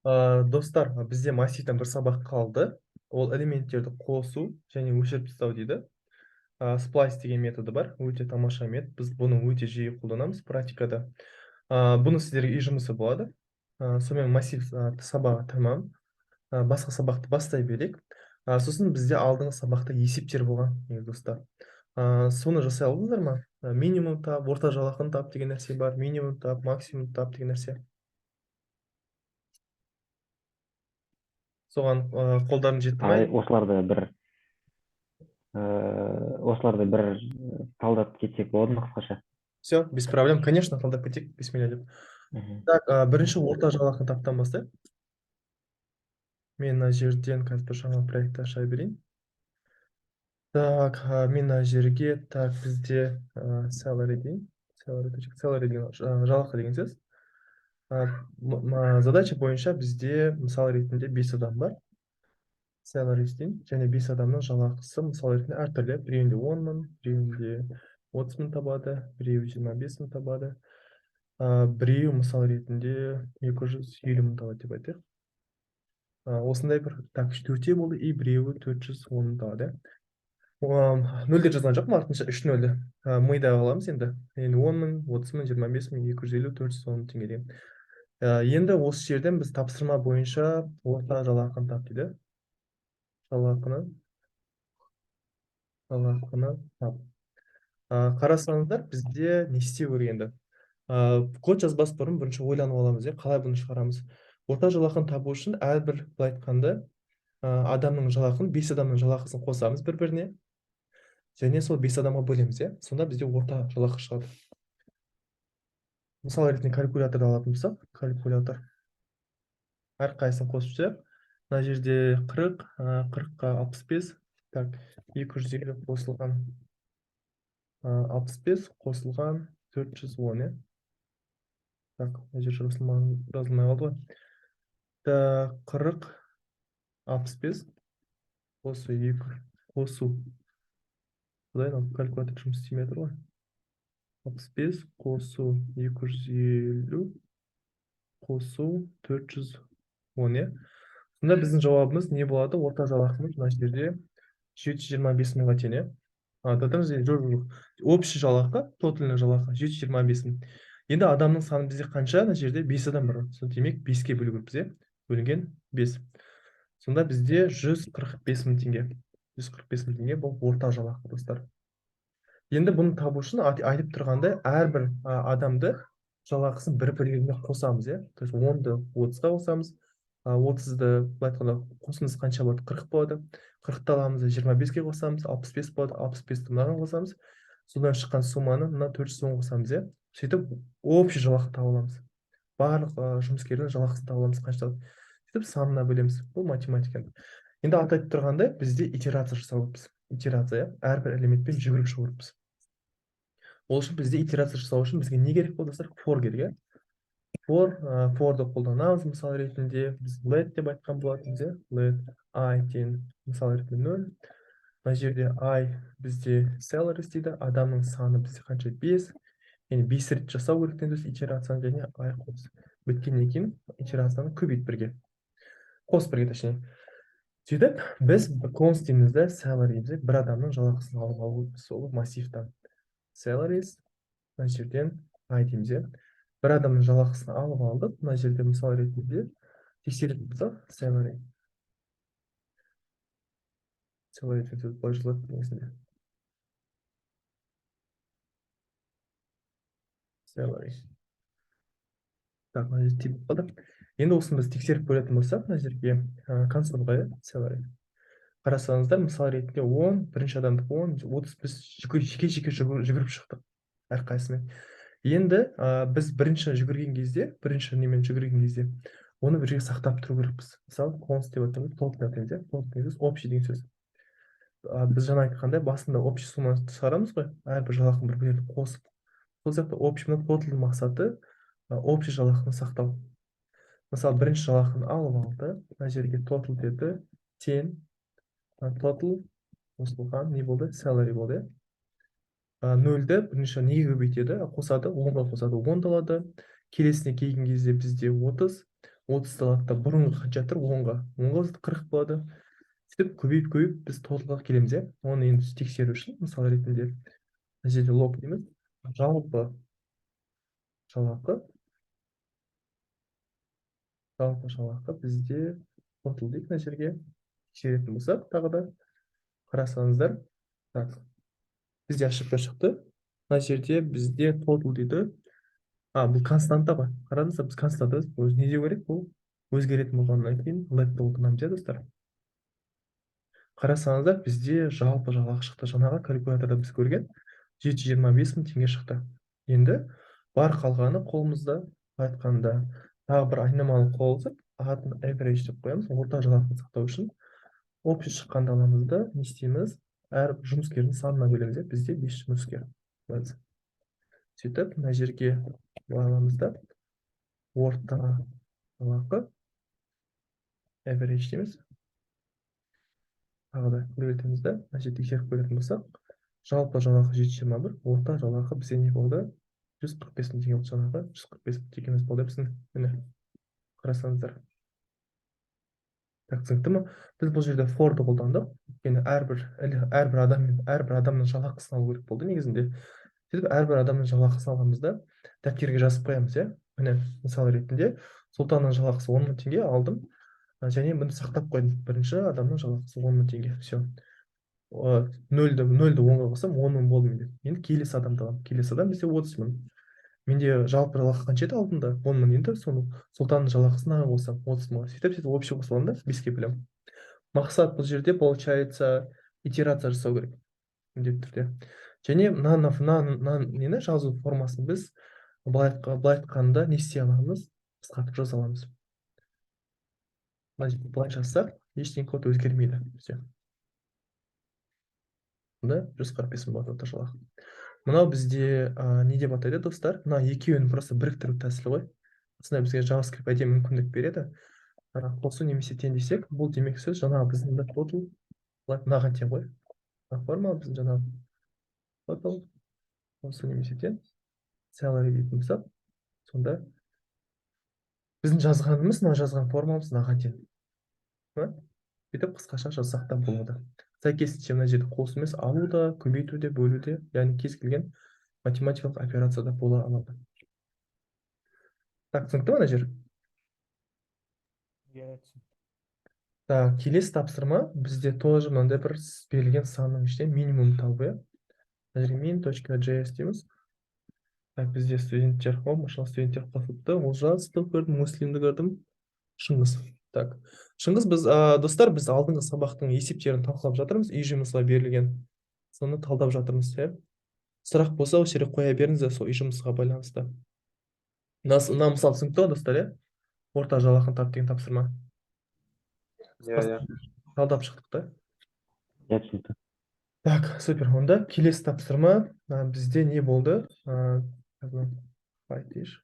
Достар, бізде массивтен бір сабақ қалды. Ол элементтерді қосу және өшіріп тастау дейді. Splice деген методы бар, өте тамаша метод. Біз бұны өте жиі қолданамыз практикада. Бұны сіздерге үй жұмысы болады. Сонымен массив сабағы тамам. Басқа сабақты бастай берейік. Сосын бізде алдыңғы сабақта есептер болған, негізі, достар. Соны жасай алдыңыздар ма? Минимум тап, орта жалақыны тап деген нәрсе бар, минимум тап, максимум тап деген нәрсе. Соған қолдарың жетті ме? Ағай, осыларды бір талдап кетсек болады ма қысқаша? Все, без проблем, конечно, талдап кетейік, бисмилля деп. Так, бірінші орта жалақыны таптан бастайық. Мен мына жерден қазір бір жаңа проект аша берейін. Так, мен мына жерге, так, бізде salary дейін. Salary, salary деген жалақы деген сөз. Задача бойынша бізде мысал ретінде 5 адам бар. Salary дейін, және 5 адамның жалақысы мысал ретінде әртүрлі. Біреуінде 10 мың, біреуінде 30 мың табады, біреуі 25 мың табады. Біреуі мысал ретінде 250 мың табады деп айтайық. Осындай бір, так, төртеу болды, и біреуі 410 мың табады, иә. Нөлдер жазған жоқпын, артынша үш нөлді. Мида аламыз енді. Енді 10 мың, 30 мың, 25 мың, 250, 410 мың теңге деген. Енді осы жерден біз тапсырма бойынша орта жалақыны тап дейді. Жалақыны тап. Қарасаңыздар, бізде не істеу керек енді? Код жазбас бұрын бірінші ойланып аламыз, иә, қалай бұны шығарамыз? Орта жалақыны табу үшін әрбір, былай айтқанда, адамның жалақыны, 5 адамның жалақысын қосамыз бір-біріне және сол 5 адамға бөлеміз, иә. Сонда бізде орта жалақы шығады. Мысал ретінде калькуляторды алатын болсақ, калькулятор әрқайсысын қосып жіберіп, мына жерде 40, 40-қа 65, так, 250 қосылған, 65 қосылған 410, иә. Так, мына жерде жазылмай қалды ғой. Так, 40, 65 қосу 2, қосу. Құдай, мынау калькулятор жұмыс істемей жатыр ғой. 65 қосу 250 қосу 410, иә. Сонда біздің жауабымыз не болады? Орта жалақымыз мына жерде 725 мыңға тең, иә. Датамыз, жоқ, жоқ, жоқ. Общий жалақы, тотальный жалақы 725 мың. Енді адамның саны бізде қанша? Мына жерде 5 адам бар. Сонда демек 5-ке бөлу керекпіз, иә. Бөлінген 5. Сонда бізде 145 мың теңге. 145 мың теңге бұл орта жалақы, достар. Енді бұны табу үшін айтып тұрғандай әрбір адамды жалақысын бір-бірлеріне қосамыз, иә. То есть 10-ды 30-ға қосамыз, 30-ды, былай айтқанда, қосындысы қанша болады? 40 болады. 40-ты аламыз да 25-ке қосамыз, 65 болады, 65-ті мынаған қосамыз. Содан шыққан сумманы мына 410 қосамыз, иә. Сөйтіп общий жалақы таба аламыз. Барлық жұмыскердің жалақысын таба аламыз қанша. Сөйтіп санына бөлеміз. Бұл математика. Енді аты айтып тұрғандай бізде итерация жасау керекпіз. Итерация, иә. Әрбір элементпен жүгіріп шығу керекпіз. Ол үшін бізде итерация жасау үшін бізге не керек болды, достар? For керек, иә. For'ды қолданамыз мысал ретінде. Біз let деп айтқан болатынбыз, иә. Let i тең мысал ретінде 0. Мына жерде i бізде salaries дейді. Адамның саны бізде қанша? 5. Яғни 5 рет жасау керек деген сөз итерацияны, және i қос. Біткеннен кейін итерацияны көбейт бірге. Қос бірге, точнее. Сөйтіп біз const дейміз да, salary дейміз, бір адамның жалақысын алып алу сол массивтан. Salaries мына жерден i дейміз, иә. Бір адамның жалақысын алып алдық. Мына жерде мысал ретінде тексеретін болсақ, salary. Salary деген сөз былай жазылады негізінде. Salary. Так, мына жерде тиіп қалды. Енді осыны біз тексеріп көретін болсақ, мына жерге, консольға, иә, salary. Қарасаңыздар, мысал ретінде 10, бірінші адамдық 10, 30, біз жеке-жеке жүгіріп шықтық әрқайсысымен. Енді, біз бірінші жүгірген кезде, бірінші немен жүгірген кезде, оны бір жерге сақтап тұру керекпіз. Мысалы, const деп айтамыз, total деп айтамыз, иә. Total деген сөз общий деген сөз. Біз жаңа айтқандай, басында общий сумманы шығарамыз ғой, әрбір жалақыны бір-біріне қосып. Сол сияқты общий, мына total мақсаты, общий жалақыны сақтау. Мысалы, бірінші жалақыны алып алды, мына жерге total деді, тең, total қосылған не болды? Salary болды, иә. Нөлді бірінші неге көбейтеді? Қосады, 10-ға қосады, 10 алады. Келесіне келген кезде бізде 30, 30-ты алады да, бұрынғы қанша тұр? 10-ға. 10-ға 40 болады. Сөйтіп көбейіп, көбейіп біз total-ға келеміз, иә. Оны енді тексеру үшін, мысал ретінде, мына жерде log дейміз. Жалпы жалақы бізде total дейік. Мына жерге тексеретін болсақ, тағы да қарасаңыздар, так, бізде ошибка шықты. Мына жерде бізде total дейді. А, бұл константа ғой, қарадыңыздар, біз константа өзі не деу керек? Бұл өзгеретін болғаннан кейін let қолданамыз, иә, достар. Қарасаңыздар, бізде жалпы жалақы шықты. Жаңағы калькуляторда біз көрген 725 000 теңге шықты. Енді бар қалғаны қолымызда, былай айтқанда, тағы бір айнымалы қосып, атын average деп қоямыз, орта жалақыны сақтау үшін. Общий шыққанды аламыз да, не істейміз? Әр жұмыскердің санына бөлеміз, иә. Бізде бес жұмыскер. Сөйтіп мына жерге былай аламыз да, орта жалақы average дейміз, тағы да көбейтеміз да. Мына жерде тексеріп көретін болсақ, жалпы жалақы 721, орта жалақы бізде не болды? 145 000 теңге болды. Жаңағы 145 000 теңге емес болды біздің, міне, қарасаңыздар. Так, түсінікті ма? Біз бұл жерде for-ды қолдандық, өйткені әрбір адам мен әрбір адамның жалақысын алу керек болды негізінде. Сөйтіп әрбір адамның жалақысын аламыз да, дәптерге жазып қоямыз, иә. Міне, мысал ретінде, Сұлтанның жалақысы 10 000 теңге алдым және бұны сақтап қойдым. Бірінші адамның жалақысы 10 000 теңге, все. Нөлді 10-ға қоссам, 10 000 болды менде. Енді келесі адамды аламын. Келесі адам бізде 30 000. Менде жалпы жалақы қанша еді алдында? 10 000. Енді соны Сұлтанның жалақысын қосамын 30 мыңға. Сөйтіп, сөйтіп общий қосып аламын да, беске бөлемін. Мақсат бұл жерде, получается, итерация жасау керек міндетті түрде. Және мына нені жазу формасын біз былай айтқанда не істей аламыз? Қысқартып жаза аламыз. Мына жерде былай жазсақ, ештеңе, код өзгермейді бізде. Сонда 145 000 болады орта жалақы. Мынау бізде не деп атайды, достар? Мына екеуін просто біріктіру тәсілі ғой. Осындай бізге JavaScript әдемі мүмкіндік береді. Қосу немесе тең десек, бұл демек сөз жаңағы біздің мында total былай мынаған тең ғой. Мына формула біздің жаңағы total қосу немесе тең salary дейтін болсақ, сонда біздің жазғанымыз, мына жазған формуламыз мынаған тең. Бүйтіп қысқаша жазсақ та болады. Сәйкесінше, мына жерде қосу емес, алу да, көбейту де, бөлу де, яғни кез келген математикалық операция да бола алады. Так, түсінікті ма ана жер? Иә, түсінікті. Так, келесі тапсырма бізде тоже мынандай бір берілген санның ішінен минимум табу, иә. Мына жерге min.js дейміз. Так, бізде студенттер, о, машалла, студенттер қосылыпты. Олжасты көрдім, Муслимді көрдім, Шыңғыс. Так, Шыңғыс, біз, достар, біз алдыңғы сабақтың есептерін талқылап жатырмыз, үй жұмысқа берілген, соны талдап жатырмыз, иә. Сұрақ болса, осы жерге қоя беріңіздер сол үй жұмысқа байланысты. Мына мысал түсінікті ғой, достар, иә? Орта жалақыны тап деген тапсырма. Иә. Талдап шықтық та. Иә, түсінікті. Так, супер. Онда келесі тапсырма бізде не болды? Айтайыншы.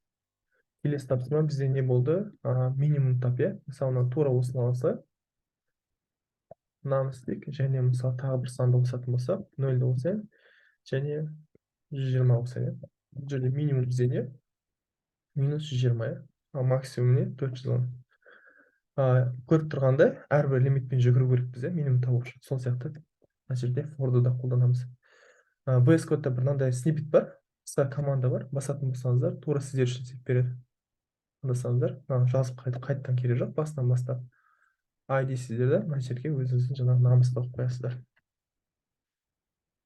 Келесі тапсырма бізде не болды? Минимум тап, иә. Мысалы, мына тура осыны алса, мынаны істейік және, мысалы, тағы бір санды қосатын болсақ, нөлді қосайын және 120 қосайын, иә. Бұл жерде минимум бізде не? Минус 120, иә. Ал максимум не? 410. Көріп тұрғандай, әрбір лимитпен жүгіру керекпіз, иә, минимум табу үшін. Сол сияқты мына жерде for-ды да қолданамыз. VS Code-та бір мынандай сниппет бар, қысқа команда бар. Басатын болсаңыздар, тура сіздер үшін істеп береді. Таңдасаңыздар, мынаны жазып қайтадан керек жоқ, басынан бастап. I дейсіздер да, мына жерге өзіңіздің жаңағы nums-ты қойып қоясыздар.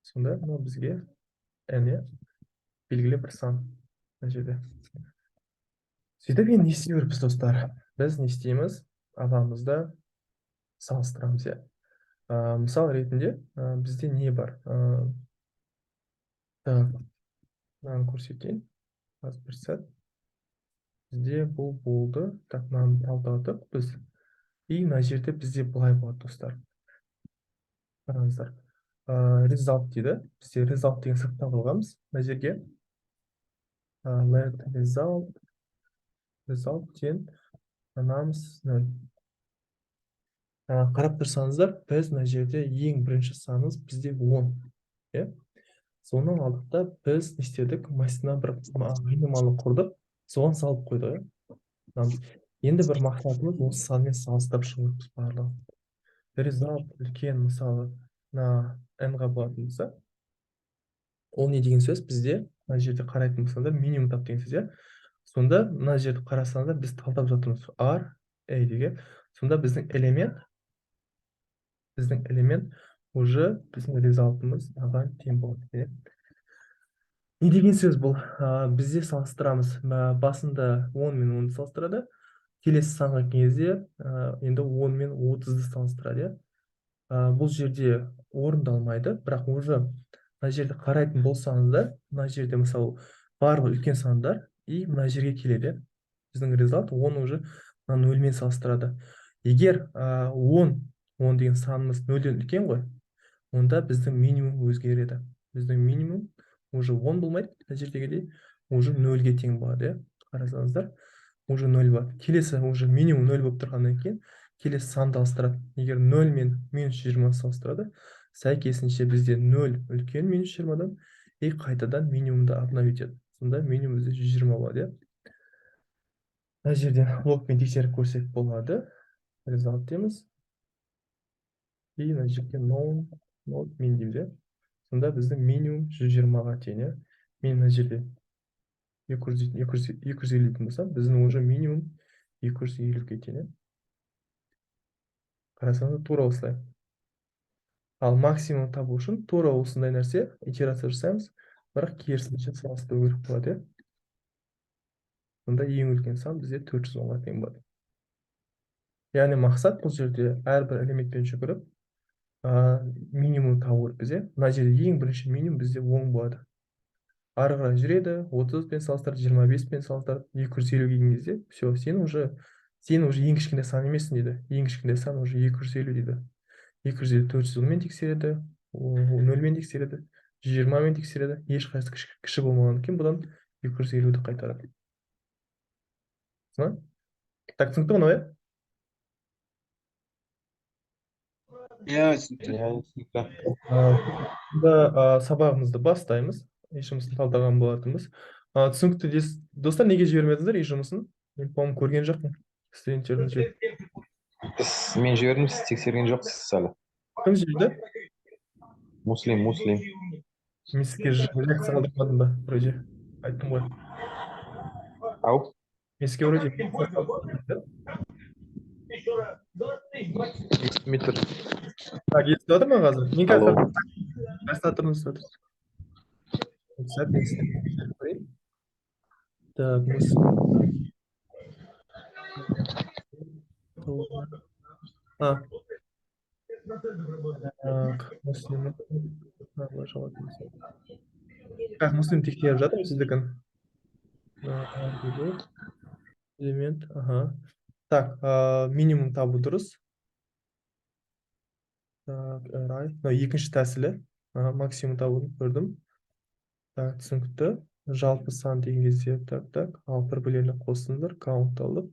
Сонда мынау бізге n, иә, белгілі бір сан мына жерде. Сөйтіп енді не істеу керекпіз, достар? Біз не істейміз? Аламыз да, салыстырамыз, иә. Мысал ретінде, бізде не бар? Так, мынаны көрсетейін. Қазір, бір сәт. Бізде бұл болды. Так, мынаны талдадық біз. И мына жерде бізде былай болады, достар. Қараңыздар. Result дейді. Бізде result деген сақтап алғанбыз мына жерге. Let result тең nums 0. Қарап тұрсаңыздар, біз мына жерде ең бірінші санымыз бізде 10. Иә? Соны алдық та, біз не істедік? Мына бір айнымалы құрдық, соған салып қойдық, иә. Енді бір мақсатымыз осы санмен салыстырып шығу керекпіз барлығын. Result үлкен, мысалы, мына n-ға болатын болса, ол не деген сөз? Бізде мына жерде қарайтын болсаңдар, минимум тап деген сөз, иә. Сонда мына жерді қарасаңдар, біз талдап жатырмыз r, a деген. Сонда біздің элемент уже біздің результатымыз мынаған тең болады, иә. Не деген сөз бұл? Бізде салыстырамыз. Басында 10 мен 10-ды салыстырады. Келесі санға келген кезде енді 10 мен 30-ды салыстырады, иә. Бұл жерде орындалмайды, бірақ уже мына жерде қарайтын болсаңыздар, мына жерде, мысалы, барлық үлкен сандар и мына жерге келеді, иә. Біздің результат 10 уже мына нөлмен салыстырады. Егер 10, 10 деген санымыз нөлден үлкен ғой, онда біздің минимум өзгереді. Біздің минимум уже 10 болмайды, мына жердегідей, уже нөлге тең болады, иә. Қарасаңыздар, уже нөл болады. Келесі уже минимум нөл болып тұрғаннан кейін келесі санды салыстырады. Егер 0 мен минус 20 салыстырады, сәйкесінше бізде 0 үлкен минус 20-дан, и қайтадан минимумды обновить етеді. Сонда минимум бізде 120 болады, иә. Мына жерден логпен тексеріп көрсек болады. Result дейміз. И мына жерге None, not min дейміз, иә. Сонда біздің минимум 120-ға тең, иә. Мен мына жерде 200, 200, 250 дейтін болсам, біздің уже минимум 250-ге тең, иә. Қарасаңыз, тура осылай. Ал максимум табу үшін тура осындай нәрсе, итерация жасаймыз, бірақ керісінше салыстыру керек болады, иә. Сонда ең үлкен сан бізде 410-ға тең болады. Яғни мақсат бұл жерде әрбір элементпен жүгіріп, минимум табу керекпіз, иә. Мына жерде ең бірінші минимум бізде 10 болады. Ары қарай жүреді, 30-бен салыстырады, 25-пен салыстырады, 250 келген кезде все, сен уже ең кішкентай сан емессің дейді. Ең кішкентай сан уже 250 дейді. 250 410-мен тексереді, нөлмен тексереді, 120-мен тексереді. Ешқайсысы кіші болмағаннан кейін бұдан 250-ді қайтарады. Так, түсінікті ғой мынау, иә? Иә, түсінікті. Иә, түсінікті. Онда сабағымызды бастаймыз. Үй жұмысын талдаған болатынбыз. Түсінікті достар, неге жібермедіңіздер үй жұмысын? Мен, по-моему, көрген жоқпын студенттердің Біз, мен жібердім, сіз тексерген жоқсыз әлі. Кім жіберді? Муслим, Муслим. Мен сізге реакция қалдырмадым ба? Вроде айттым ғой. Ау. Мен сізге вроде Естімей тұр. Так, естіп жатыр ма қазір? Мен қазір Алло. Қайсыда тұрмыз? Сәт, мен сізді тексеріп көрейін. Так, Муслим. А. Так, Муслим. А, былай жауап. Так, Муслим тексеріп жатыр сіздікін. Элемент, ага. Так, минимум табу дұрыс. Так, array. Мынау екінші тәсілі. Ага, максимум табуды көрдім. Так, түсінікті. Жалпы сан деген кезде, так, так, ал бір-бірлеріне қосыңдар, count алып.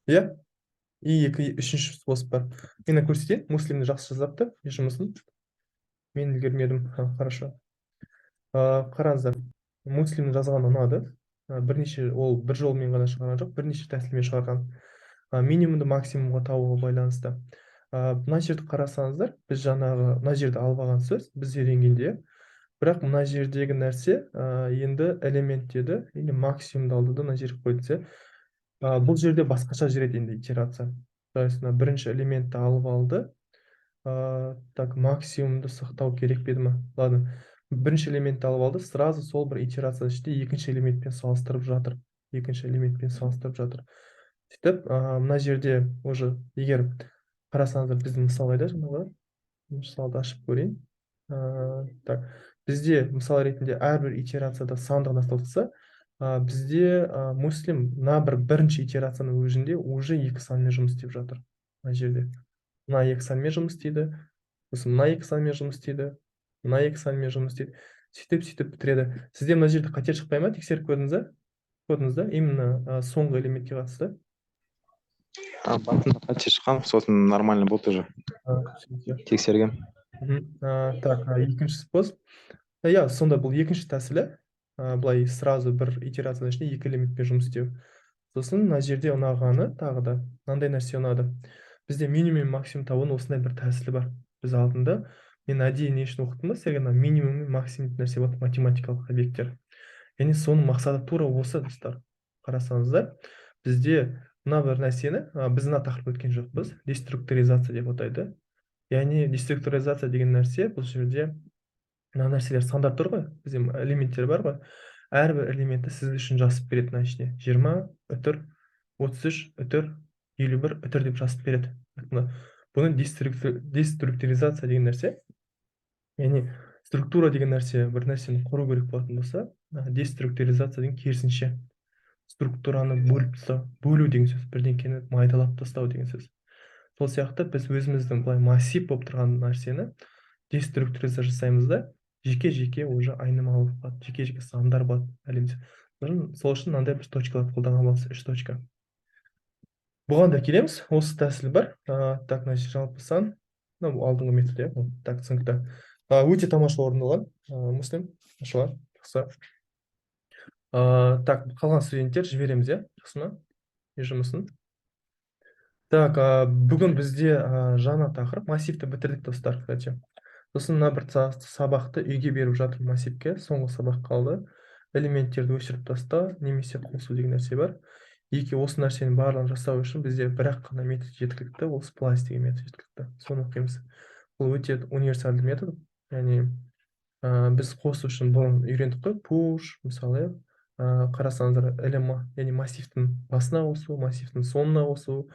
Иә. И екі, үшінші способ бар. Мен көрсетейін. Муслимді жақсы жасапты үй жұмысын. Мен үлгермедім. Ха, хорошо. Қараңыздар. Муслимнің жазғаны ұнады. Бірнеше, ол бір жолмен ғана шығарған жоқ, бірнеше тәсілмен шығарған. Минимумды максимумға табуға байланысты. Мына жерді қарасаңыздар, біз жаңағы мына жерді алып алған сөз, біз үйренгенде, бірақ мына жердегі нәрсе енді элемент деді, или максимумды алды да мына жерге қойды десе, бұл жерде басқаша жүреді енді итерация. То есть мына бірінші элементті алып алды. Так, максимумды сақтау керек пе еді ма? Ладно, бірінші элементті алып алды, сразу сол бір итерацияның ішінде екінші элементпен салыстырып жатыр. Екінші элементпен салыстырып жатыр. Сөйтіп, мына жерде уже егер қарасаңыздар, біздің мысал қайда жаңағы? Мысалды ашып көрейін. Так, бізде мысал ретінде әрбір итерацияда сандық тұрса, бізде Муслим мына бір бірінші итерацияның өзінде уже екі санмен жұмыс істеп жатыр. Мына жерде. Мына екі санмен жұмыс істейді, сосын мына екі санмен жұмыс істейді, мына екі санмен жұмыс істейді. Сөйтіп, сөйтіп бітіреді. Сізде мына жерде қате шықпай ма? Тексеріп көрдіңіз ба? Көрдіңіз да? Именно соңғы элементке қатысты. А, басында қате шыққан, сосын нормально болды уже. Түсінікті. Тексергем. Так, екінші способ. Иә, сонда бұл екінші тәсілі. Былай сразу бір итерацияның ішінде екі элементпен жұмыс істеу. Сосын мына жерде ұнағаны, тағы да мынандай нәрсе ұнады: бізде минимум мен максимум табудың осындай бір тәсілі бар. Біз алдында, мен әдейі не үшін оқыттым ба сіздерге, мына минимум мен максимум дейтін нәрсе болады, математикалық объекттер. Яғни соның мақсаты тура осы, достар. Қарасаңыздар, бізде мына бір нәрсені, біз мына тақырып өткен жоқпыз, деструктуризация деп атайды. Яғни деструктуризация деген нәрсе: бұл жерде мына нәрселер, сандар тұр ғой, бізде элементтер бар ғой, әрбір элементті сіз үшін жазып береді. Мына ішіне 20 үтір 33 үтір 51 үтір деп жазып береді. Мына бұны деструктуризация деген нәрсе. Яғни структура деген нәрсе бір нәрсені құру керек болатын болса, деструктуризация деген керісінше, структураны бөліп тастау, бөлу деген сөз, бірдеңкені майдалап тастау деген сөз. Сол сияқты біз өзіміздің былай массив болып тұрған нәрсені деструктуризация жасаймыз да, жеке жеке уже айнымалы болып қалады, жеке жеке сандар болады әлемде. Сол үшін мынандай бір точкалар қолданған боламыз, үш точка. Бұған да келеміз, осы тәсіл бар. Так, мына жалпы сан, мынау алдыңғы метод, иә, бұл. Так, түсінікті. Өте тамаша орындалған, Муслим, машалла, жақсы. Так, қалған студенттер, жібереміз, иә, жақсы ма, үй жұмысын? Так, бүгін бізде жаңа тақырып, массивті бітірдік, достар, кстати. Сосын мына бір сабақты үйге беріп жатырмын, массивке соңғы сабақ қалды. Элементтерді өшіріп тастау немесе қосу деген нәрсе бар. Екі осы нәрсенің барлығын жасау үшін бізде бір ақ қана метод жеткілікті, ол splice деген метод жеткілікті. Соны оқимыз. Бұл өте универсальды метод. Яғни біз қосу үшін бұрын үйрендік қой, push мысалы, иә. Қарасаңыздар, яғни массивтің басына қосу, массивтің соңына қосу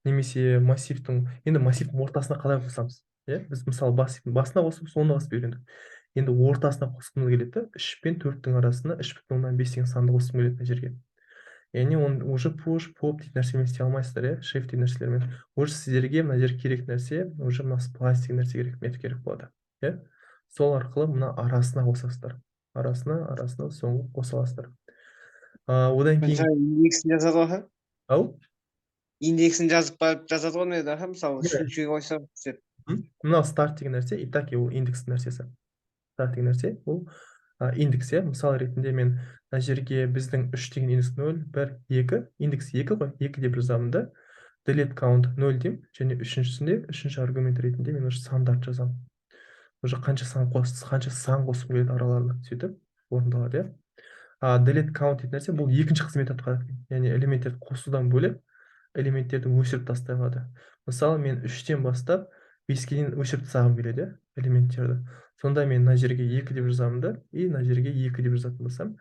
немесе массивтің, енді массивтің ортасына қалай қосамыз, иә? Біз мысалы басына қосып, соңына қосып үйрендік. Енді ортасына қосқымыз келеді да, үш пен төрттің арасына 3,5 деген санды қосқым келеді мына жерге. Яғни оны уже push, pop дейтін нәрсемен істей алмайсыздар, иә, shift деген нәрселермен. Уже сіздерге мына жерге керек нәрсе, уже мына splice деген нәрсе керек, метод керек болады, иә. Сол арқылы мына арасына қосасыздар, арасына соңғы қоса аласыздар. Одан кейін Индексін жазады ғой. Ау? Индексін жазып барып жазады ғой мына жерде, мысалы, үшіншіге қойсақ деп. Мынау старт деген нәрсе и так ол индекстің нәрсесі. Старт деген нәрсе ол индекс, иә. Мысал ретінде мен мына жерге біздің үш деген индекс, нөл, бір, екі, индекс екі ғой, екі деп жазамын да, delete count нөл деймін. Және үшіншісінде, үшінші аргумент ретінде мен уже сандарды жазамын, уже қанша сан қос, қанша сан қосқым келеді араларына. Сөйтіп орындалады, иә. Delete count дейтін нәрсе бұл екінші қызмет атқарады, яғни элементтерді қосудан бөлек элементтерді өшіріп тастай алады. Мысалы, мен үштен бастап беске дейін өшіріп тастағым келеді, иә, элементтерді. Сонда мен мына жерге екі деп жазамын да, и мына жерге екі деп жазатын болсам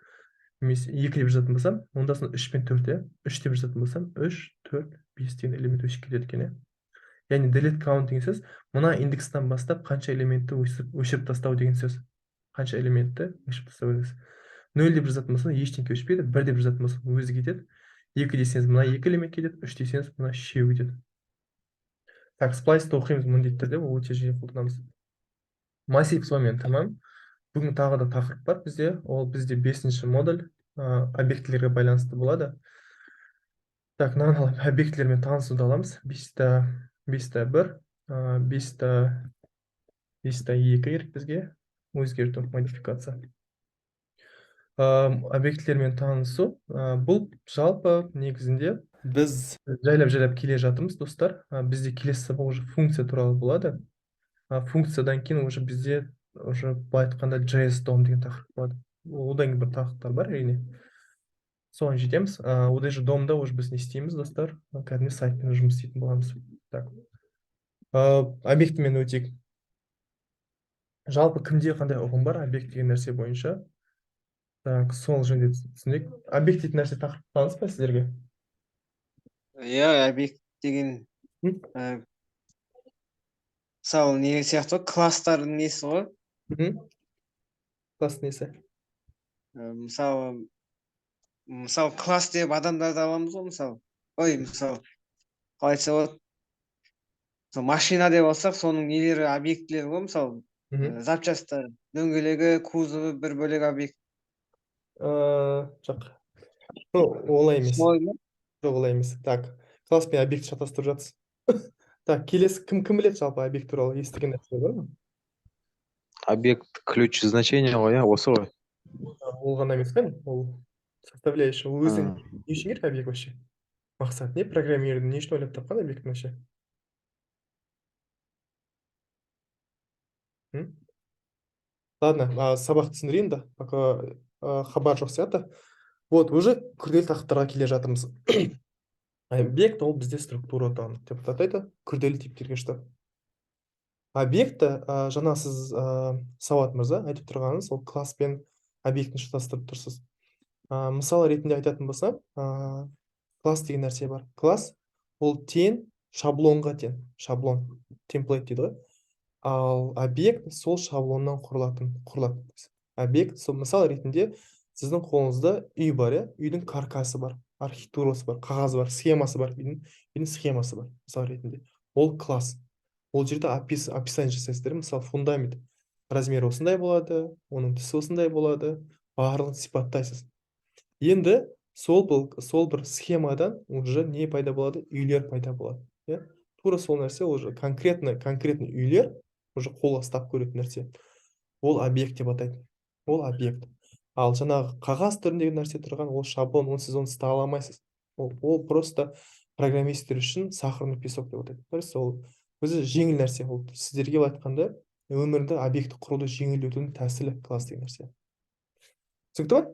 немесе екі деп жазатын болсам, онда сонда үш пен төрт, иә. Үш деп жазатын болсам, үш, төрт, бес деген элемент өшіп кетеді екен, иә. Яғни delete count деген сөз мына индекстен бастап қанша элементті өшіріп тастау деген сөз, қанша элементті өшіріп тастау деген сөз. Нөл деп жазатын болсаң, ештеңке өшпейді. Бір деп жазатын болсаң, өзі кетеді. Екі десеңіз, мына екі элемент кетеді. Үш десеңіз, мына үшеуі кетеді. Так, splice ты оқимыз міндетті түрде, ол өте жиі қолданамыз. Массив сонымен тамам. Бүгін тағы да тақырып бар бізде, ол бізде бесінші модуль, объектілерге байланысты болады. Так, мынаны алып, объектілермен танысуды аламыз. Бес те бір, 5.2 керек бізге, өзгерту, модификация. Объектілермен танысу, бұл жалпы негізінде Біз жайлап жайлап келе жатырмыз, достар. Бізде келесі сабақ уже функция туралы болады. Функциядан кейін уже бізде, уже былай айтқанда, JS DOM деген тақырып болады. Одан кейін бір тақырыптар бар, әрине, соған жетеміз. Одан же DOM да уже біз не істейміз, достар? Кәдімгі сайтпен жұмыс істейтін боламыз. Так, объектімен өтейік. Жалпы кімде қандай ұғым бар объект деген нәрсе бойынша? Так, сол жөнінде түсінейік. Объект дейтін нәрсе, тақырып таныс па сіздерге? Иә, объект деген мысалы, не сияқты ғой, класстардың несі ғой. Класс несі? Мысалы, класс деп адамдарды аламыз ғой, мысалы, ой, мысалы, қалай айтса болады, мысалы, машина деп алсақ, соның нелері объектілері ғой, мысалы, запчастьтар, дөңгелегі, кузовы бір бөлек объект. Жоқ, ну, олай емес. Солай ма? Жоқ, олай емес. Так, класс пен объект шатастырып жатсыз. Так, келесі кім біледі жалпы объект туралы, естіген нәрсе бар ма? Объект ключ значение ғой, иә, осы ғой. Ол ғана емес қой ол. Составляющий. Ол өзі не үшін керек объект вообще? Мақсат не? Программердің не үшін ойлап тапқан объектіні вообще? М? Ладно, сабақ түсіндірейін да, пока хабар жоқ сияқты. Вот, уже күрделі тақырыптарға келе жатырмыз. Объект ол бізде структура данных деп атайды, күрделі типтерге жатады. Объекті, жаңа сіз, Сауат мырза, айтып тұрғаныңыз, ол класс пен объектіні шатастырып тұрсыз. Мысал ретінде айтатын болсам, класс деген нәрсе бар. Класс ол тең шаблонға тең, шаблон, template дейді ғой. Ал объект сол шаблоннан құрылады. Объект сол, мысал ретінде, сіздің қолыңызда үй бар, иә, үйдің каркасы бар, архитектурасы бар, қағазы бар, схемасы бар, үйдің схемасы бар, мысал ретінде. Ол класс. Ол жерде описание жасайсыздар, мысалы, фундамент размері осындай болады, оның түсі осындай болады, барлығын сипаттайсыз. Енді сол бір схемадан уже не пайда болады? Үйлер пайда болады, иә. Тура сол нәрсе уже конкретно үйлер, уже қолға ұстап көретін нәрсе. Ол объект деп атайды. Ол объект. Ал жаңағы қағаз түріндегі нәрсе тұрған, ол шаблон, оны сіз оны ұстай алмайсыз. Ол просто программисттер үшін сахарный песок деп атайды. Просто ол өзі жеңіл нәрсе. Ол сіздерге, былай айтқанда, өмірді объектті құруды жеңілдетудің тәсілі класс деген нәрсе. Түсінікті ма?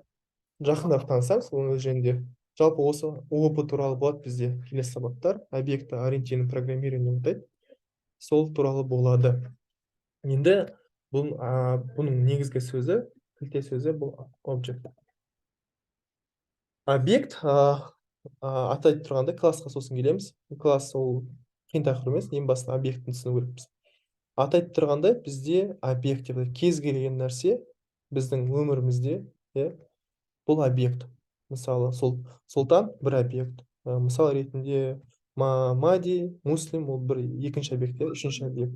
Жақынырақ танысамыз оның өз жөнінде. Жалпы осы ООП туралы болады бізде келесі сабақтар. Объектно-ориентированное программирование деп атайды. Сол туралы болады. Енді бұның негізгі сөзі, кілте сөзі бұл object. Объект, аты айтып тұрғандай, классқа сосын келеміз. Класс ол қиын тақырып емес, ең басында объектіні түсіну керекпіз. Аты айтып тұрғандай, бізде объект деп кез келген нәрсе біздің өмірімізде, иә, бұл объект. Мысалы, сол Сұлтан бір объект. Мысал ретінде Мади, Муслим ол бір екінші объект, иә, үшінші объект.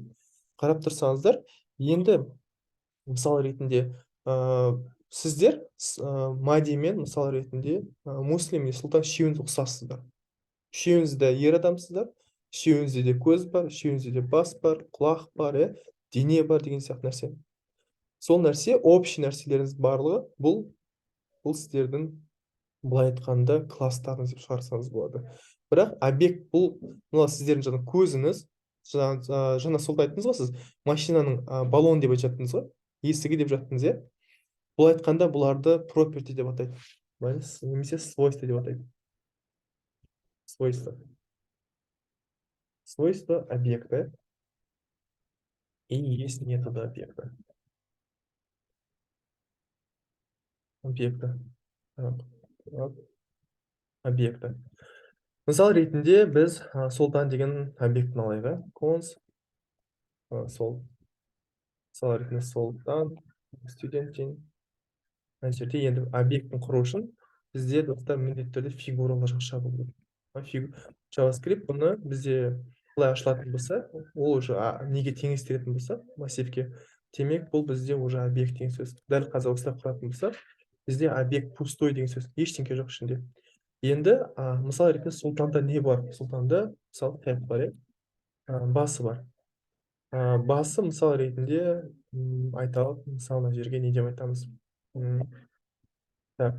Қарап тұрсаңыздар, енді мысал ретінде сіздер Мади мен, мысал ретінде, Муслим мен Сұлтан үшеуіңіз ұқсассыздар. Үшеуіңіз де ер адамсыздар, үшеуіңізде де көз бар, үшеуіңізде де бас бар, құлақ бар, иә, дене бар деген сияқты нәрсе. Сол нәрсе, общий нәрселеріңіз барлығы бұл сіздердің, былай айтқанда, класстарыңыз деп шығарсаңыз болады. Бірақ объект бұл мына сіздердің жаңа көзіңіз, жаңа сол айттыңыз ғой сіз, машинаның баллон деп айтып жаттыңыз ғой, есігі деп жаттыңыз, иә. Бұл айтқанда, бұларды property деп атайды немесе свойство деп атайды. Свойство. Свойства объекта. И есть методы объекта. Объекта. Так, объекта. Мысал ретінде біз Сұлтан деген объектіні алайық, иә. Const сол. Мысал ретінде Сұлтан студент тең. Мына жерде енді объектін құру үшін бізде, достар, міндетті түрде фигуралы жақша болу керек. JavaScript бұны бізде былай ашылатын болса, ол уже неге теңестіретін болса, массивке, демек, бұл бізде уже объект деген сөз. Дәл қазір осылай құратын болсақ, бізде объект пустой деген сөз, ештеңе жоқ ішінде. Енді мысал ретінде Сұлтанда не бар? Сұлтанда, мысалы, head бар, иә, басы бар. Басы, мысал ретінде, айталық, мысалы, мына жерге не деп айтамыз? Так,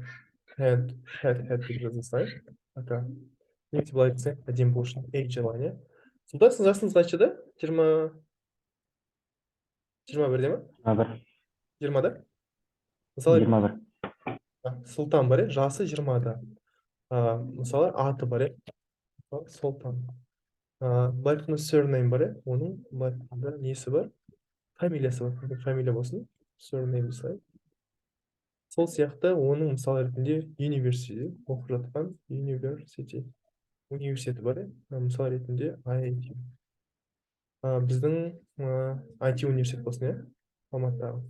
head, head, head деп жаза салайық. Пока. Немесе былай айтсақ, әдемі болу үшін age алайын, иә. Сұлтан, сіздің жасыңыз қаншада? 21-де ма? 21. 20-да? Мысалы, 21. Сұлтан бар, иә, жасы 20-да. Мысалы, аты бар, иә, Сұлтан. Былай айтқанда, surname бар, иә, оның, былай айтқанда, несі бар? Фамилиясы бар. Фамилия болсын, surname салайық. Сол сияқты оның, мысал ретінде, university оқып жатқан university университеті бар, иә, мысал ретінде IIT. Біздің IT университет болсын, иә, Алматыдағы.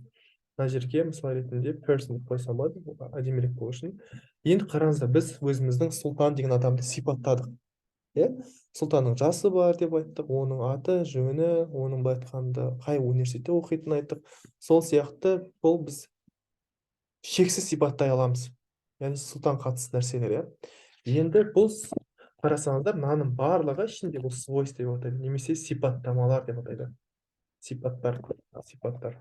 Мына жерге, мысал ретінде, person деп қойсам болады, әдемірек болу үшін. Енді қараңыздар, біз өзіміздің Сұлтан деген адамды сипаттадық, иә. Сұлтанның жасы бар деп айттық, оның аты жөні, оның, былай айтқанда, қай университетте оқитынын айттық. Сол сияқты бұл біз шексіз сипаттай аламыз, яғни Сұлтан қатысты нәрселер, иә. Енді бұл қарасаңыздар, мынаның барлығы ішінде бұл свойство деп атайды немесе сипаттамалар деп атайды. Сипаттар, сипаттар.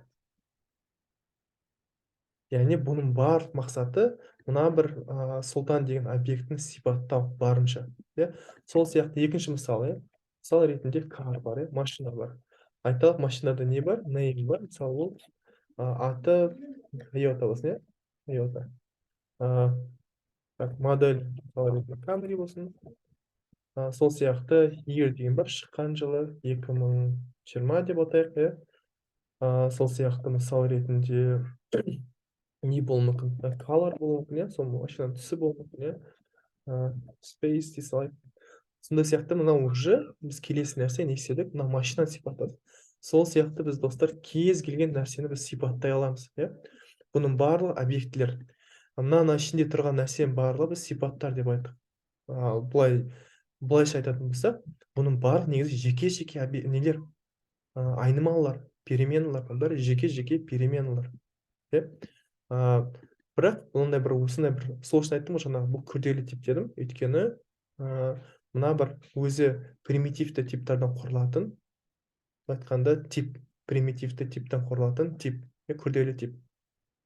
Яғни бұның барлық мақсаты мына бір Сұлтан деген объектіні сипаттау барынша, иә. Сол сияқты екінші мысал, иә. Мысал ретінде car бар, иә, машина бар. Айталық, машинада не бар? Name бар. Мысалы, ол аты Тойота болсын, иә, Тойота. Так, модель, мысал ретінде, Camry болсын. Сол сияқты year деген бар, шыққан жылы 2020 деп атайық, иә. Сол сияқты, мысал ретінде, не болуы мүмкін? Color болуы мүмкін, иә, сол машинаның түсі болуы мүмкін, иә. Space дей салайық. Сондай сияқты мынау уже біз келесі нәрсе не істедік? Мына машинаны сипаттадық. Сол сияқты біз, достар, кез келген нәрсені біз сипаттай аламыз, иә. Бұның барлығы объектілер. Мынаның ішінде тұрған нәрсенің барлығы біз сипаттар деп айттық. Ал былай, былайша айтатын болсақ, бұның барлығы негізі жеке жеке нелер, айнымалылар, переменалар. Бұның бәрі жеке жеке переменалар, иә. Бірақ мынандай бір, осындай бір, сол үшін айттым ғой жаңағы, бұл күрделі тип дедім. Өйткені мына бір өзі примитивті типтардан құрылатын, былай айтқанда, тип, примитивті типтен құрылатын тип, иә, күрделі тип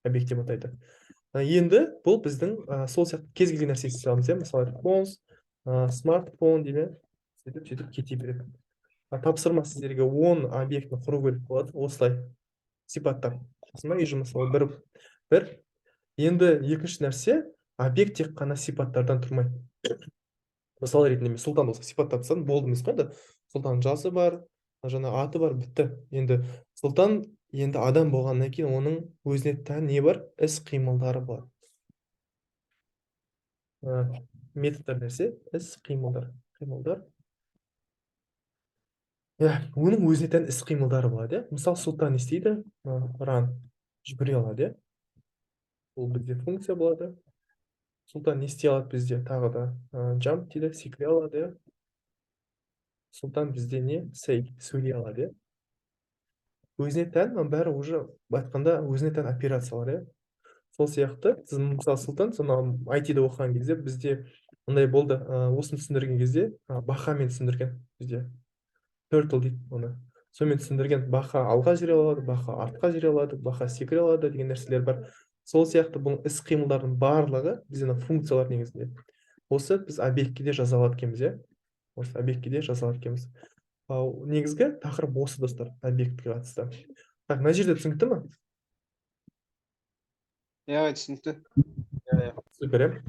объект деп атайды. Енді бұл біздің сол сияқты кез келген нәрсе істей аламыз, иә. Мысалы, const смартфон деймін, сөйтіп, сөйтіп кете береді. Тапсырма: сіздерге 10 объектіні құру керек болады, осылай сипаттап. Сосын үй жұмысы ол бір бір. Енді екінші нәрсе: объект тек қана сипаттардан тұрмайды. Мысал ретінде, мен Сұлтан болса, сипаттап тастадым, болды емес қой. Енді Сұлтанның жасы бар, жаңа аты бар, бітті. Енді Сұлтан енді адам болғаннан кейін, оның өзіне тән не бар? Іс қимылдары бар. Методтар нәрсе, іс қимылдар, қимылдар, иә. Оның өзіне тән іс қимылдары болады, иә. Мысалы, Сұлтан не істейді? Run, жүгіре алады, иә, бұл бізде функция болады. Сұлтан не істей алады бізде тағы да? Jump дейді, секіре алады, иә. Сұлтан бізде не? Say, сөйлей алады, иә. Өзіне тән мынаның бәрі уже, былай айтқанда, өзіне тән операциялар, иә. Сол сияқты сіз, мысалы, Сұлтан, сонау IT-де оқыған кезде бізде мындай болды, осыны түсіндірген кезде бақамен түсіндірген бізде, turtle дейді оны, сонымен түсіндірген. Бақа алға жүре алады, бақа артқа жүре алады, бақа секіре алады деген нәрселер бар. Сол сияқты бұл іс қимылдардың барлығы бізде мына функциялар негізінде. Осы біз объектке де жаза алады екенбіз, иә, осы объектке де жаза алады екенбіз. Ал негізгі тақырып осы, достар, объектіге қатысты. Так, мына жерде түсінікті ма? Иә, түсінікті. Иә, супер, иә.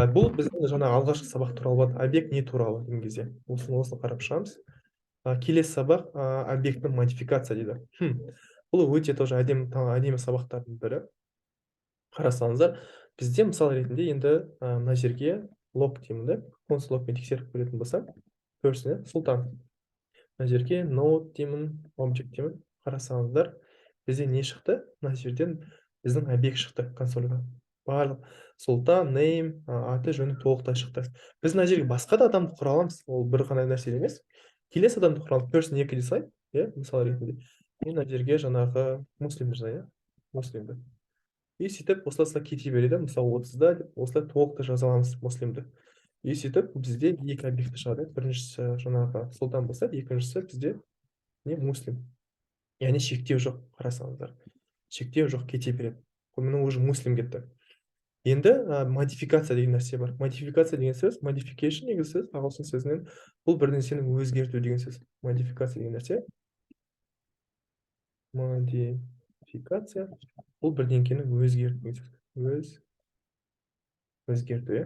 Бұл біздің жаңа алғашқы сабақ туралы болады, объект не туралы деген кезде осыны қарап шығамыз. Келесі сабақ объектінің модификация дейді. Бұл өте тоже әдемі, әдемі сабақтардың бірі. Қарасаңыздар, бізде, мысал ретінде, енді мына жерге log деймін да, console log пен тексеріп көретін болсам, person, иә, Сұлтан. Мына жерге node деймін, object деймін. Қарасаңыздар, бізде не шықты? Мына жерден біздің объект шықты консольға, барлық Сұлтан, name, аты жөні толықтай шықты. Біз мына жерге басқа да адамды құра аламыз, ол бір ғана нәрсе емес. Келесі адамды құра аламыз, person 2 дей салайын, иә. Мысал ретінде, мен мына жерге жаңағы Муслимді жазайын, иә, Муслимді. И сөйтіп осылай, осылай кете береді. Мысалы, 30-да деп осылай толықтай жаза аламыз Муслимді. И сөйтіп бізде екі объекті шығады. Біріншісі жаңағы Сұлтан болса, екіншісі бізде не? Муслим. Яғни шектеу жоқ, қарасаңыздар, шектеу жоқ, кете береді. Міне, уже Муслим кетті. Енді модификация деген нәрсе бар. Модификация деген сөз, modification деген сөз ағылшын сөзінен, бұл бір нәрсені өзгерту деген сөз. Модификация деген нәрсе, модификация, бұл бірдеңкені өзгерту деген сөз, өзгерту, иә.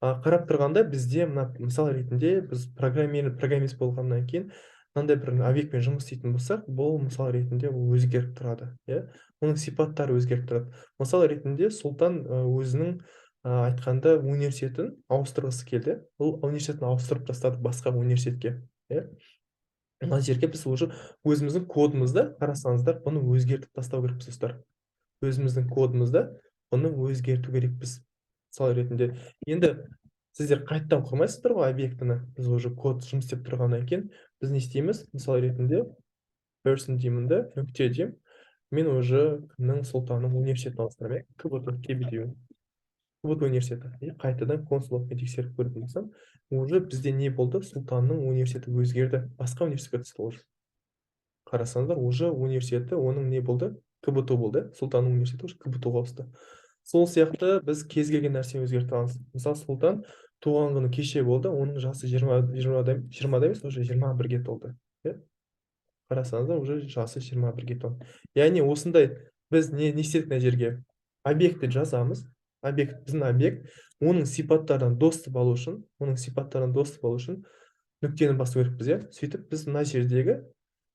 Қарап тұрғанда, бізде мына, мысал ретінде, біз программист болғаннан кейін, мынандай бір объектпен жұмыс істейтін болсақ, бұл, мысал ретінде, ол өзгеріп тұрады, иә, оның сипаттары өзгеріп тұрады. Мысал ретінде, Сұлтан өзінің айтқанда университетін ауыстырғысы келді, ол университетін ауыстырып тастады басқа университетке, иә. Мына жерге біз уже өзіміздің кодымызды, қарасаңыздар, бұны өзгертіп тастау керекпіз, достар. Өзіміздің кодымызды бұны өзгерту керекпіз. Мысал ретінде, енді сіздер қайтадан құрмайсыздар ғой объектіні, біз уже код жұмыс істеп тұрғаннан кейін біз не істейміз? Мысал ретінде, person деймін да, нүкте деймін. Мен уже кімнің, Сұлтанның университетін ауыстырамын, иә, КБТ, КБТУ, КБТ университеті. И қайтадан console log пен тексеріп көретін болсам, уже бізде не болды? Сұлтанның университеті өзгерді, басқа университетке түсті. Уже қарасаңыздар, уже университеті оның не болды? КБТУ болды, иә. Сұлтанның университеті уже КБТУ-ға ауысты. Сол сияқты біз кез келген нәрсені өзгерте аламыз. Мысалы, Сұлтан туған күні кеше болды, оның жасы 20-да емес, уже 21-ге толды, иә. Қарасаңыздар, уже жасы 21-ге толды. Яғни осындай біз не істедік? Мына жерге объектті жазамыз. Объект, біздің объект, оның сипаттарынан доступ алу үшін, оның сипаттарынан доступ алу үшін нүктені басу керекпіз, иә. Сөйтіп біз мына жердегі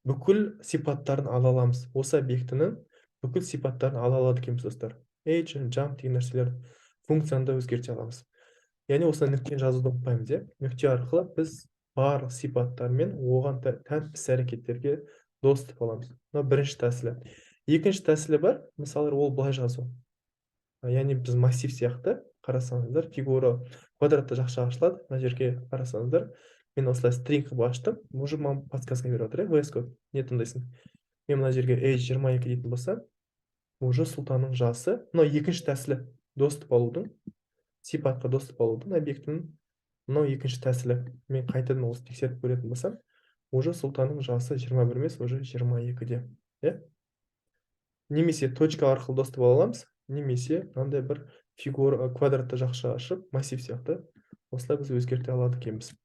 бүкіл сипаттарын ала аламыз. Осы объектінің бүкіл сипаттарын ала алады екенбіз, достар. Age, jump деген нәрселер, функцияны да өзгерте аламыз. Яғни осылай нүктені жазуды ұмытпаймыз, иә. Нүкте арқылы біз барлық сипаттар мен оған тән іс әрекеттерге доступ аламыз. Мынау бірінші тәсілі. Екінші тәсілі бар, мысалы, ол былай жазу. Яғни біз массив сияқты, қарасаңыздар, фигура квадратты жақша ашылады. Мына жерге қарасаңыздар, мен осылай string қылып аштым, уже маған подсказка беріп жатыр, иә. VS Code не таңдайсың? Мен мына жерге age 22 дейтін болсам, уже Сұлтанның жасы. Мынау екінші тәсілі доступ алудың, сипатқа доступ алудың объектінің мынау екінші тәсілі. Мен қайтадан осы тексеріп көретін болсам, уже Сұлтанның жасы 21 емес, уже 22-де, иә. Немесе точка арқылы доступ ала аламыз, немесе мынандай бір фигура квадратты жақша ашып, массив сияқты осылай біз өзгерте алады екенбіз.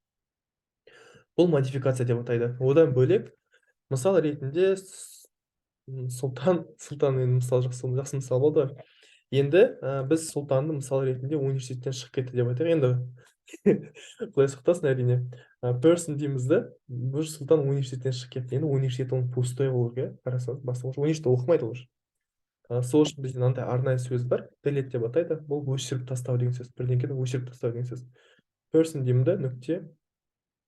Бұл модификация деп атайды. Одан бөлек, мысал ретінде, Сұлтан енді мысал, жақсы, жақсы мысал болды ғой. Енді біз Сұлтанды мысал ретінде университеттен шығып кетті деп айтайық енді, құдай сақтасын, әрине. Person дейміз да, уже Сұлтан университеттен шығып кетті. Енді университет оның пустой болу керек, иә. Қарасаңыз, басқа уже университетте оқымайды ол уже. Сол үшін бізде мынандай арнайы сөз бар, delete деп атайды. Бұл өшіріп тастау деген сөз, бірдеңкені өшіріп тастау деген сөз. Person деймін да, нүкте.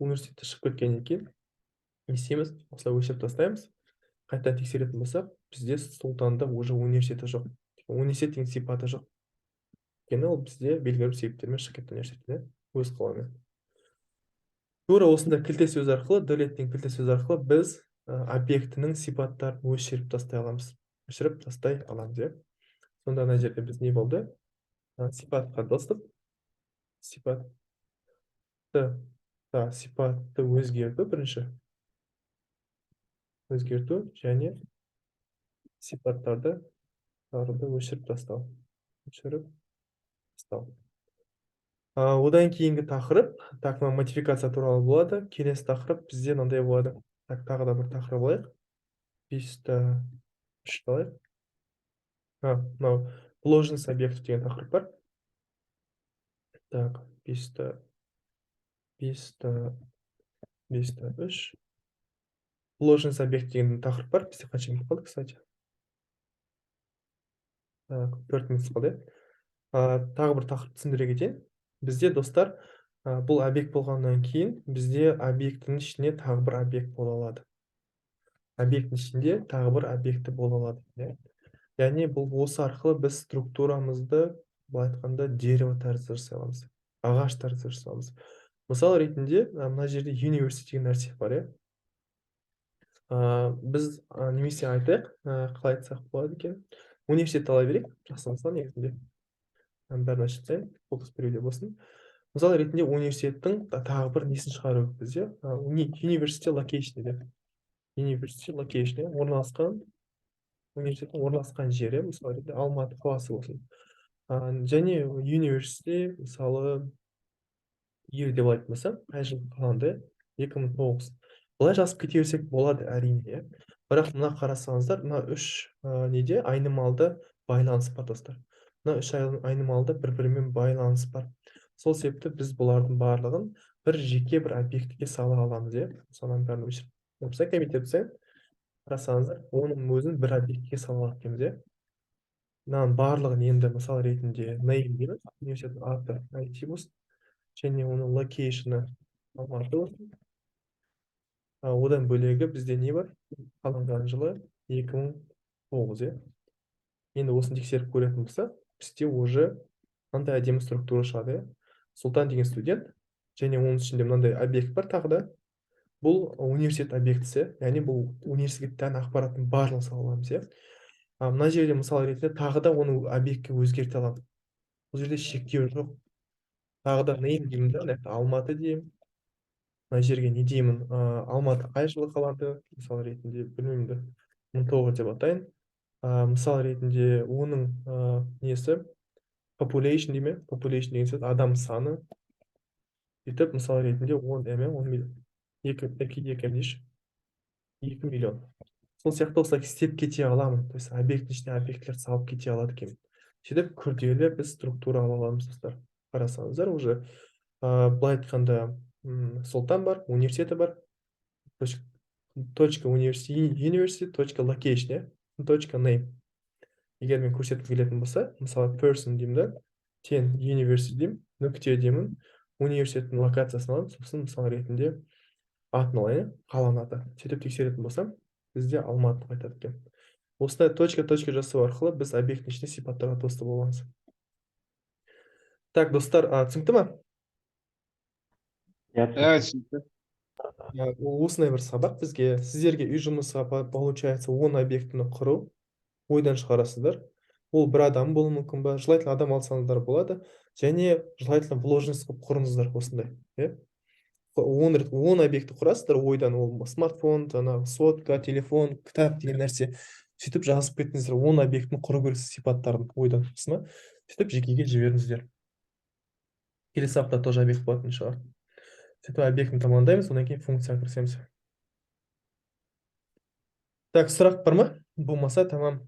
Университетте шығып кеткеннен кейін не істейміз? Осылай өшіріп тастаймыз. Қайтадан тексеретін болсақ, бізде Сұлтанда уже университеті жоқ, университет деген сипаты жоқ, өйткені ол бізде белгілі бір себептермен шығып кетті университеттен өз қалауымен. Тура осындай кілте сөз арқылы, delete деген кілте сөз арқылы біз объектінің сипаттарын өшіріп тастай аламыз, өшіріп тастай аламыз, иә. Сонда ана жерде біз не болды? Сипатқа доступ, сипатты өзгерту, бірінші өзгерту және сипаттарды өшіріп тастау, өшіріп тастау. Одан кейінгі тақырып, так, мына модификация туралы болады. Келесі тақырып бізде мынандай болады. Так, тағы да бір тақырып алайық, 5 те 3 алайық. Мынау вложенность объектов деген тақырып бар. Так, 5 те 3, вложенность объект деген тақырып бар бізде. Қанша минут қалды, кстати? Так, 4 минут қалды, иә. Тағы бір тақырып түсіндіре кетейін. Бізде, достар, бұл объект болғаннан кейін бізде объектінің ішіне тағы бір объект бола алады, объекттің ішінде тағы бір объекті бола алады, иә. Яғни бұл осы арқылы біз структурамызды, былай айтқанда, дерево тәрізді жасай аламыз, ағаш тәрізді жасай аламыз. Мысал ретінде, мына жерде university деген нәрсе бар, иә. Біз немесе айтайық, қалай айтсақ болады екен? Университет ала берейік, жақсы мысал негізінде. Бәрін ашып тастайын, фокус біреуде болсын. Мысал ретінде, университеттің тағы бір несін шығару керекпіз, иә. University location деп, university location, орналасқан, университеттің орналасқан жері, мысалы ретінде, Алматы қаласы болсын. Және university, мысалы, year деп алатын болсам, қай жыл қаланды? 2009. Былай жазып кете берсек болады, әрине, иә. Бірақ мына қарасаңыздар, мына үш неде айнымалды байланыс бар, достар. Мына үш айнымалды бір бірімен байланыс бар. Сол себепті біз бұлардың барлығын бір жеке бір объектіге сала аламыз, иә. Мысалы, бәрін өшіріп тастайын, коммент етіп тастайын. Қарасаңыздар, оның өзін бір объектіге сала алады екенбіз, иә. Мынаның барлығын енді, мысал ретінде, name дейміз, университеттің аты IT болсын және оның location ы Алматы болсын. Одан бөлегі бізде не бар? Қаланған жылы 2009, иә. Енді осыны тексеріп көретін болсақ, бізде уже мынандай әдемі структура шығады, иә. Сұлтан деген студент және оның ішінде мынандай объект бар тағы да. Бұл университет объектісі, яғни бұл университетке тән ақпараттың барлығын сала аламыз, иә. Мына жерде, мысал ретінде, тағы да оны объектке өзгерте аламын. Бұл жерде шектеу жоқ. Тағы да name деймін да, мына жақта Алматы деймін. Мына жерге не деймін? Алматы қай жылы қаланды, мысал ретінде, білмеймін да, 1900 деп атайын. Мысал ретінде оның несі population дей ме, population деген сөз адам саны. Сөйтіп мысал ретінде 10 м, 10 миллион, 2, 2, 2 дейші, 2 миллион. Сол сияқты осылай істеп кете аламын. То есть объекттің ішіне объектілерді салып кете алады екенмін. Сөйтіп күрделі біз структура ала аламыз, достар. Қарасаңыздар, уже былай айтқанда, Сұлтан бар, университеті бар, точка university, точка location, иә, точка name. Егер мен көрсеткім келетін болса, мысалы, person деймін да, тең university деймін, нүкте деймін, университеттің локациясын аламын, сосын мысал ретінде атын алайын, қаланың аты. Сөйтіп тексеретін болсам, бізде Алматы қайтады екен. Осындай точка точка жасау арқылы біз объекттің ішінде сипаттарға доступ аламыз. Так, достар, түсінікті ма? Иә. Иә, түсінікті. Ол осындай бір сабақ бізге. Сіздерге үй жұмысы получается 10 объектіні құру, ойдан шығарасыздар. Ол бір адам болуы мүмкін ба, желательно адам алсаңыздар болады, және желательно вложенность қылып құрыңыздар осындай, иә. 10 рет 10 объекті құрасыздар ойдан, ол смартфон, жаңағы сотка, телефон, кітап деген нәрсе. Сөйтіп жазып кеттіңіздер, 10 объектіні құру керексіз сипаттарын ойдан, дұрыс ма? Сөйтіп жекеге жіберіңіздер. Келесі сабақта тоже объект болатын шығар. Сөйтіп объектіні тамамдаймыз, одан кейін функцияға кірісеміз. Так, сұрақ бар ма? Болмаса, тамам.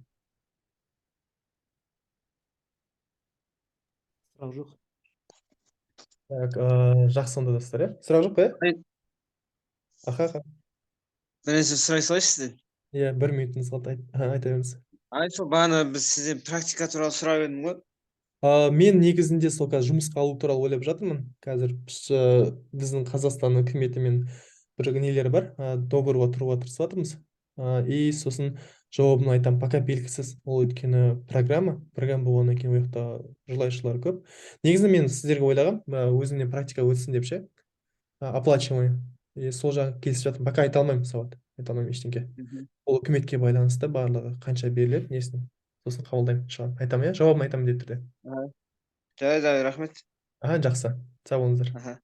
Сұрақ жоқ. Так, жақсы онда, достар, иә? Сұрақ жоқ па, иә? Аха, аха. Бір нәрсе сұрай салайыншы сізден. Иә, бір минутыңыз қалды, айта беріңіз. Ай, сол бағана біз сізден практика туралы сұрап едім ғой. Мен негізінде сол қазір жұмысқа алу туралы ойлап жатырмын. Қазір біздің Қазақстан үкіметімен бір нелер бар, договорға тұруға тырысып жатырмыз. И сосын жауабын айтамын, пока белгісіз. Ол өйткені программа болғаннан кейін ол жақта желающийлар көп. Негізінде мен сіздерге ойлағам, өзімнен практика өтсін деп ше, оплачиваемый. И сол жағы келісіп жатырмын. Пока айта алмаймын, Сауат, айта алмаймын ештеңе. Ол үкіметке байланысты барлығы, қанша беріледі, несін. Сосын қабылдаймын, шығамын. Айтамын, иә, жауабын айтамын міндетті түрде. Жарайды, рахмет. Аха, жақсы. Сау болыңыздар. Аха.